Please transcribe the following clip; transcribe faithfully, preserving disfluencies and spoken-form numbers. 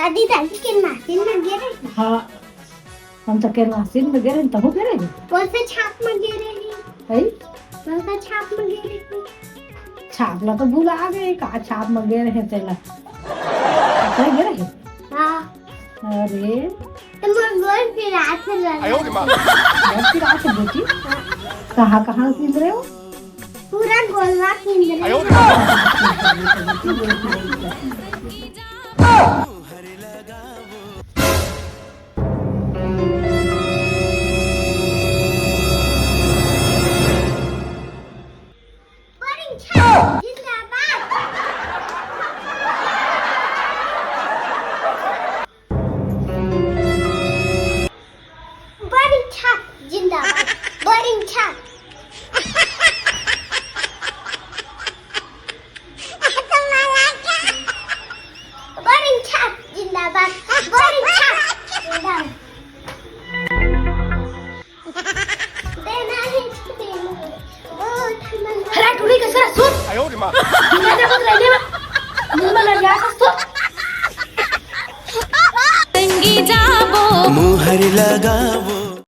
अभी दादी के मासिन में गे रहे। हाँ, हम तो के मासिन में गे रहे, तहु गे रहे। कौन से छाप में गे रहे? है? कौन से छाप में गे रहे? छाप ला तो भुला गे, का छाप में गे रहे तेला। कहीं गे रहे? हाँ। अरे। तो मोर गोड़ पिरात रहे। गोड़ पिरात रहे बेटी? कहाँ, कहाँ किंद रहे हो? पूरा गोलवा किंद रहे। बरिंग छाप जिंदाबाद। बरिंग छाप जिंदाबाद। बरिंग छाप। बरिंग छाप जिंदाबाद। बरिंग छाप जिंदाबाद। हरा टुरी के सर सुन। दुनिया के बहुत रहने में मुंह में लग गया था तो। तंगी जाबो। मुहर लगाबो।